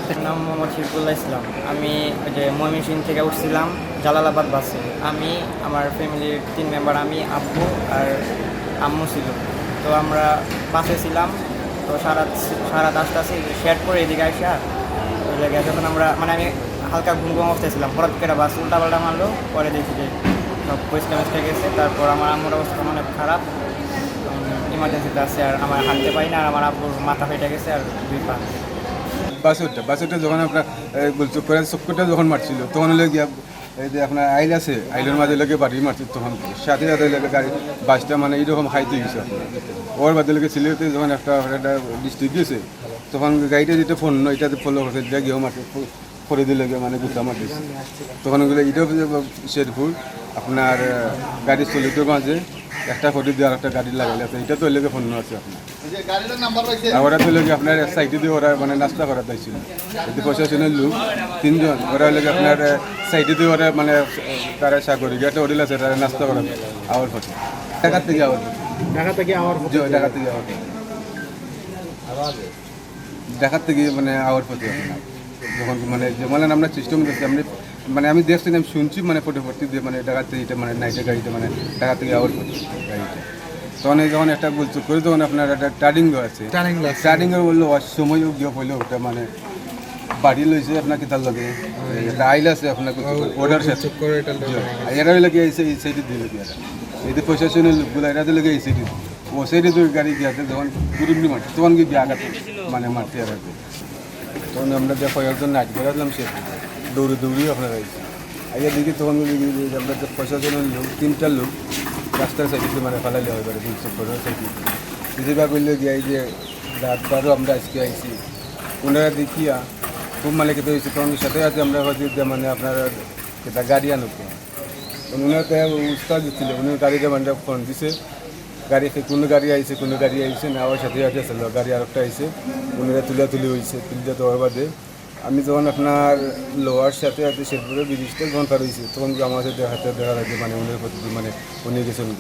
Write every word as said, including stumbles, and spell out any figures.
আমার নাম মোহাম্মদ শিফুল্লাহ ইসলাম। আমি ওই যে ময়মনসিংহ থেকে উঠছিলাম জালালাবাদ বাসে। আমি, আমার ফ্যামিলির তিন মেম্বার, আমি, আব্বু আর আম্মু ছিল। তো আমরা বাসে ছিলাম। তো সারা সারা আস্তে আস্তে শেড করে এদিকে আসা ওই জায়গায় যখন আমরা, মানে, আমি হালকা ঘুম ঘুম অবস্থায় ছিলাম, হঠাৎ করে বাস উল্টাপাল্টা মারলো। পরে দেখি যে সব পরিষ্কার মিষ্কার গেছে। তারপর আমার আম্মুর অবস্থা অনেক খারাপ, ইমার্জেন্সিতে আছে। আর আমার হাঁটতে পারি না, আর আমার আব্বুর মাথা ফেটে গেছে আর দুই পা। বাসেরটা বাসেরটা যখন আপনার এই, গোল চক্করে চক্করটা যখন মারছিল, তখন হলো গিয়া এই যে আপনার আইল আছে, আইলের মাঝে লেগে বাড়ি মারছে, তখন সাথে সাথে লেগে গাড়ি বাসটা মানে এইরকম হাইতে গেছে আপনার। ওর বাদে লেগে সিলেটে যখন একটা, একটা ডিস্ট্রিক্ট গেছে, তখন গাড়িটা যেটা ফোন, এটাতে ফলো করছে, এটা গিয়েও মারছে, ফো- করে দিলে গিয়ে মানে গুতা মারছে। তখন ওগুলো এটা হচ্ছে শেরপুর, আপনার আহ, গাড়ি চলিত মাঝে একটা ফটো দিয়ে আর একটা গাড়ি লাগাইলে আছে, এটা তো লেগে ফোন আছে আপনার। আবার তো লেগে আপনার সাইডে দিয়ে ওরা মানে নাস্তা করার চাইছিল। এতে প্রশাসনের লোক তিনজন, ওরা লেগে আপনার সাইডে দিয়ে ওরা মানে তারা সাগরি গেটে হোটেল আছে, তারা নাস্তা করার আওয়ার পথে। ঢাকা থেকে আওয়ার পথে। ঢাকা থেকে আওয়ার পথে। জি, ঢাকা থেকে আওয়ার পথে। ঢাকা থেকে মানে আওয়ার পথে আপনার। যখন মানে যে মানে আমরা সিস্টেম দেখছি, আমরা মানে আমি দেখছি না, আমি শুনছি মানে ফটোফটি দিয়ে মানে ঢাকা থেকে এটা মানে নাইটের গাড়িটা মানে ঢাকা থেকে আওয়ার পথে গাড়িটা। তখন এই যখন একটা গোল চুপ করে তখন আপনার একটা টার্নিং আছে। টার্নিং লাগছে। টার্নিং এর বললো ওর সময় গিয়ে বললো ওটা মানে বাড়ি লইছে আপনার কিতার লগে। একটা আইল আছে আপনার গোল চুপ করে, ওটার সাথে। চুপ করে এটা জি। আর এরা হইলে কি এই সাইড, এই সাইডে দিল কি এরা। এই যে প্রশাসনের লোকগুলো এরা দিলে কি এই সাইডে দিল। ও সাইডে তো গাড়ি গিয়ে আছে, যখন গুরুমনি মারছে তখন গিয়ে আঘাত মানে মারছে আর কি। তখন আমরা যে কয়েকজন নাইট করে আসলাম সে দৌড়ে দৌড়ে আপনারা আইছি। আইয়া দেখি তখন বলি যে আমরা যে প্রশাসনের লোক, তিনটা লোক রাস্তার সাইডে মানে ফালাইলে হয় পারে, দুই চক্কর সাইডে। বেশিরভাগ হইলে গিয়া এই যে রাতবারও আমরা আজকে আইছি। ওনারা দেখিয়া খুব মানে খেতে হয়েছে, তখন সাথে সাথে আমরা হয়তো যে মানে আপনারা এটা গাড়ি আনো। ওনারা তো উস্তাদ দিচ্ছিল, উনি গাড়িটা মানে ফোন দিছে, গাড়ি কোনো গাড়ি আইছে, কোনো গাড়ি আইছে না, ওর সাথে সাথে আসলে গাড়ি আরেকটা আইছে, ওনারা তুলে তুলে হয়েছে, তুলে দেওয়ার বাদে আমি যখন আপনার লোয়ার সাথে সাথে শেরপুরের ব্রিজটা যখন পার হয়েছি, তখন আমার সাথে দেখা দেখা লাগে মানে উনির প্রতি মানে উনি গেছেন।